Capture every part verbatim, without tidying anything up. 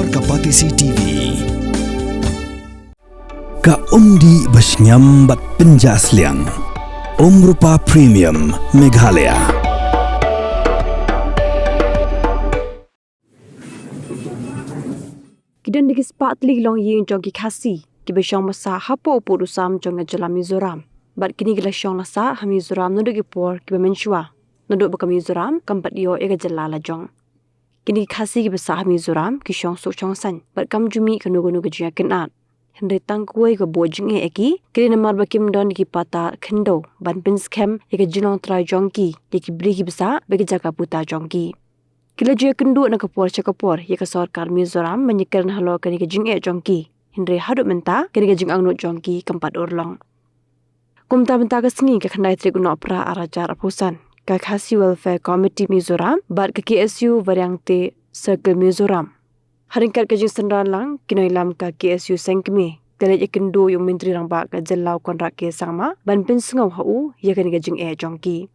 Ka Batesi T V. Ka umdih ba shngiam bad pynjah sliang. Umrupa Premium Meghalaya. Ki don da ki spah tylli ki longïing jong ki Khasi kiba shong ba sah hapoh u pud u sam jong ka jylla Mizoram. Bad kine ki la shong la sah ha Mizoram naduh ki por kiba mynshuwa, naduh ba ka Mizoram kam pat ïoh ïa ka jylla la jong. Kine ki Khasi kiba sah ha Mizoram ki shong suk shong saiñ bad kam ju mih kano kano ka jingïakynad. Hynrei tang kawei ka buh jingeh ïa ki, ki dei namar ba kim don ki paidbah khyndew ban pynskhem ïa ka jinglong trai jong ki ïa ki briew kiba sah bad ki jaka puta jong ki. Ki la ju ïakynduh na ka por sha ka por ïa ka sorkar Mizoram ban ïakren halor kane ka jingeh jong ki. Hynrei haduh mynta kane ka jingangnud jong ki kam pat urlong. Kumta mynta ka sngi ka khyndai tarik u Nohprah arhajar arphew san, ka Khasi Welfare Committee Mizoram bad ka K S U Vairengte Circle Mizoram, ha ryngkat ka jingsynran lang ki nongïalam ka K S U Seng Kmie, ki la leit ïakynduh ïa u Myntri Rangbah ka jylla u Conrad K Sangma ban pynsngew ha u ïa kane ka jingeh jong ki.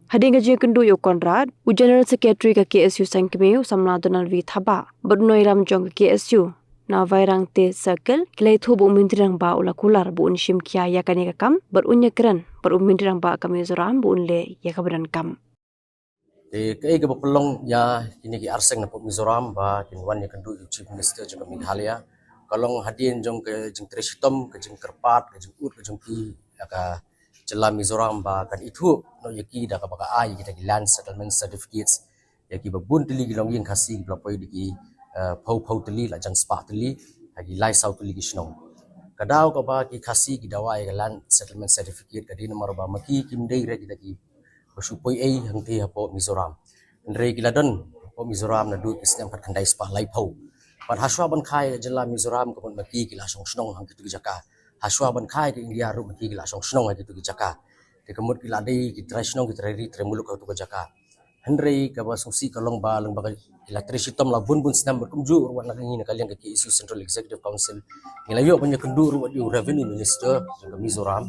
Hadien ka jingïakynduh ïa u Conrad, u General Secretary ka K S U Seng Kmie u samla Donald V Thabah bad u nongïalam jong ka K S U na Vairengte Circle ki la ïathuh ba u Myntri Rangbah u la kular ba un shim khia ïa kane ka kam bad un ïakren bad u Myntri Rangbah ka Mizoram ba un leh ïa kaba donkam. Te kaei kaba pynlong ïa kine ki arseng na pdeng Mizoram ba kin wan ïakynduh ïa u Chief Minister jong ka Meghalaya, ka long hadien jong ka jingtrei shitom, ka jingkyrpad, ka jingud ka jong ki ïa ka jylla Mizoram ba kan ithuh noh ïa ki da kaba ka ai ïa kita ki Land Settlement Certificates ïa kiba bun tylli ki longïing Khasi kiba la poi da ki, eh, phew phew tylli la jan spah tylli ha ki lai saw tylli ki shnong. Ka daw kaba ki Khasi ki dawa ïa ka Land Settlement Certificate ka dei namar ba ma ki kim dei re kita kiba shu poi ei hangtei hapoh Mizoram. Hynrei ki la don hapoh Mizoram naduh ki snem khatkhyndai spah laiphew. Bad hashwa ban kha ïa ka jylla Mizoram ka mut ma ki ki la shong shnong ha kito ki jaka. Hashwa ban kha ïa ka India ruh ma ki ki la shong shnong ha kito ki jaka. Te ka mut ki la dei ki trai shnong, ki trai ri, trai muluk ha kito ki jaka. Hynrei kaba sngewsih ka long ba lyngba ka, ki la trei shitom la bun bun snem bad kumjuh ruh wat na ka ngi na ka liang ka K S U Central Executive Council ngi la ïoh ban ïakynduh ruh wat ïa u Revenue Minister jong ka Mizoram.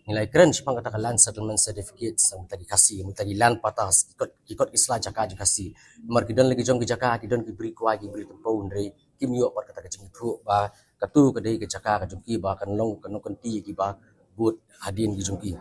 Ngi la ïakren shaphang kata ka Land Settlement Certificate sa mynta ki Khasi, mynta ki land patas, ki kot, ki kot ki sla jaka jong Khasi. Namar ki don la ki jong ki jaka, ki don ki bri kwai, ki bri tympew, hynrei kim ïoh pat kata ka jingithuh ba kato ka dei ka jaka ka jong ki ba kan long ka nongkynti ïa kiba bud hadien ki jong ki.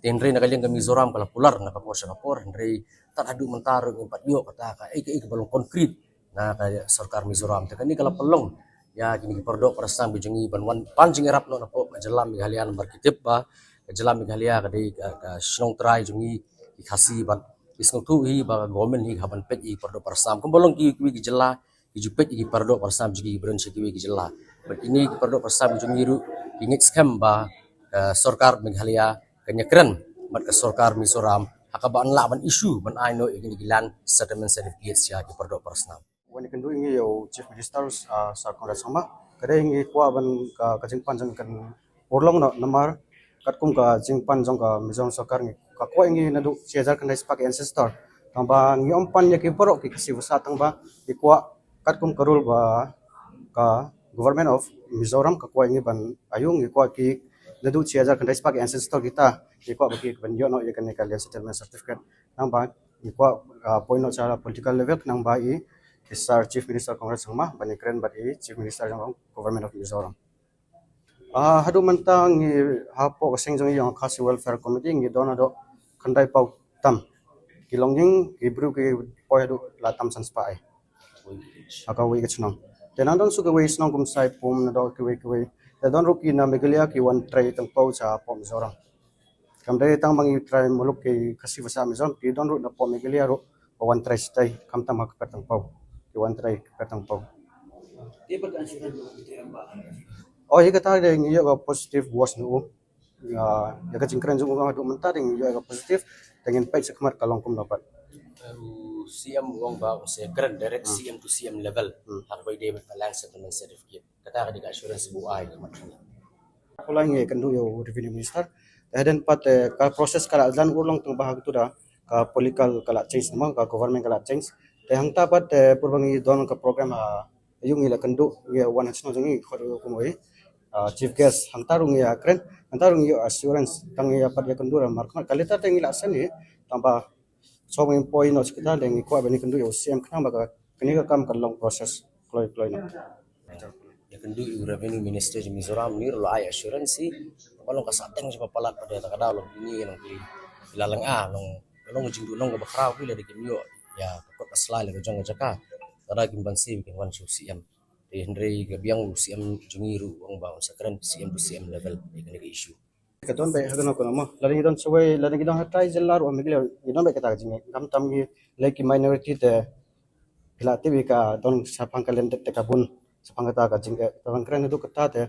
Te hynrei na ka liang ka Mizoram ka la kular na ka por sha ka por, hynrei tad haduh mynta ruh ngim pat ïoh kata kaei kaei kaba long konkret na ka sorkar Mizoram. Te kane ka la pynlong ïa kine ki paradoh parasnam ki jong ngi ban wan pan jingïarap noh na pdeng ka jylla Meghalaya namar ki tip ba ka jylla Meghalaya ka dei ka, ka shnong trai jong ngi ki Khasi bad ki sngewthuh hi ba ka government hi ka hap ban peit ïa ki paradoh parasnam. Kumba long kiwei kiwei ki jylla ki ju peit ïa ki paradoh parasnam jong ki kiba don sha kiwei ki jylla. Bad kine ki paradoh parasnam jong ngi ruh ki ngeit skhem ba ka sorkar Meghalaya kan ïakren bad ka sorkar Mizoram ha kaba yn lah ban issue ban ai noh ïa kine ki Land Settlement Certificates ïa ki paradoh parasnam. Wan ïakynduh ïa ngi ïa u Chief Minister, ah, Sir Conrad Sangma, ka dei ngi kwah ban ka, ka jingpan jong ngi kan urlong noh namar katkum ka jingpan jong ka Mizoram sorkar ngi, ka kwah ïa ngi naduh shi hajar khyndai spah ki ancestor. Tangba ngi ym pan ïa ki baroh ki Khasi ba sah, tangba ngi kwah katkum ka rule ba ka Government of Mizoram ka kwah ïa ngi ban ïoh, ngi kwah ki naduh shi hajar khyndai spah ki ancestor kita, ngi kwah ba ki ban ïoh noh ïa kane ka Land Settlement Certificate. Tangba ngi kwah, ah, poi noh sha political level khnang ba i, i Sir Chief Minister Conrad Sangma ban ïakren bad i Chief Minister jong Government of Mizoram. Ah, haduh mynta ngi hapoh ka seng jong ngi ïa ka Khasi Welfare Committee ngi don haduh khyndai phew tam ki longïing, ki briew ki poi haduh la tam san spah ei ha kawei ka shnong. Te nang don shuh kiwei shnong kum Saipum, nang don kiwei kiwei. Te don ruh ki na Meghalaya ki wan trei tang phew sha hapoh Mizoram. Kam dei tang ba ngi trai muluk ki Khasi ba sah Mizoram, ki don ruh na poh Meghalaya ruh ba wan trai shatei, khamtam ha ka pyrthei tang phew, ki wan trai ka pyrthei tang phew. Te ba ka insurance ba ki trai ba. Oh, ïa kata dei ngi ïoh ka positive wash na u. Ïa, ïa ka jingkren jong u haduh mynta dei ngi ïoh ka positive, te ngin peit shakhmat ka long kumno pat. U C M u ong ba u sa kren direct Hmm. C M to C M level. Hmm. Ha kaba ïadei bad ka land settlement certificate. Kata ka dei ka assurance ba u ai ka mat. Ka la ngi ïakynduh ïa u Revenue Minister. Te hadien pat, eh, ka process ka la dang urlong tang ba ha katu da ka political ka la change namar ka government ka la change. Te hangta pat, eh, pur ba ngi don ka program ha, ïa ngi la kynduh ïa u wan ha shnong jong ngi khot u kum u, ah, chief guest. Hangta ruh ngi ïakren, hangta ruh ngi ïoh assurance tang ïa pat ïakynduh da markhmat ka letter te ngi la send ïa tang ba shuwa ngin poi noh sha kita te ngi kwah ba ngin kynduh ïa u C M khnang ba ka kane ka kam kan long process. kloi kloi na. Ïa kynduh ïa u Revenue Minister jong Mizoram, ni ruh la ai assurance hi ba long ka sahteng jong ka palat pat de, ta ka daw long kine long ki la lynga long long ka jingduhnong kaba khraw hi lada kim ïoh ïa ka kot ka slai la ka jong ka jaka. Ta da kim banse ba kin wan sha u C M. Te hynrei ka biang u C M jong ngi ruh u ong ba un sa kren C M to C M level ïa kane ka issue. Ka don beit ha kano kano mo. Lada ngi don shawei, lada ngi don ha trai jylla ruh ha Meghalaya, ngi don beit kata ka jingngeit. Khamtam ngi lei ki minority te phi la tip ïa ka don shaphang ka landed te ka bun. Shaphang kata ka jingngeit. Te ban kren haduh katta te,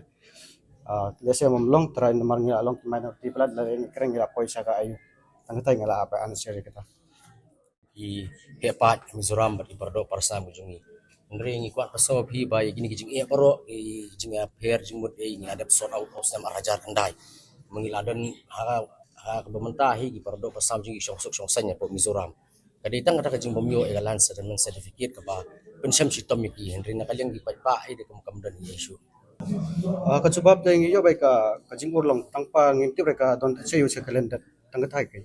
ah, lehse ym long trai namar ngi la long ki minority palat, lada ngi kren ngi la poi sha ka aïu. Tang kata ngi la ap answer ïa kata. Ki heh paid Mizoram bad ki paradoh parasam ki jong ngi. Hynrei ngi kwah pasaw phi ba ïa kine ki jingeh baroh, ki jingeh pher jingmut, eh, ngi la dep sort out ha u snem ar hajar khyndai. Ma ngi la don ha, ha kaba mynta hi ki paradoh parasam jong ngi shong suk shong saiñ hapoh Mizoram. Ka dei tang kata ka jingbym ïoh ïa ka land settlement certificate kaba pynshem shitom ïa ki, hynrei na ka liang ki paidbah hi dei kam kam don ïa shu. Ah, ka jubab te ngi ïoh bai ka, ka jingurlong tang ba ngim tip re ka don sha ïu sha ka landed tang kata hi.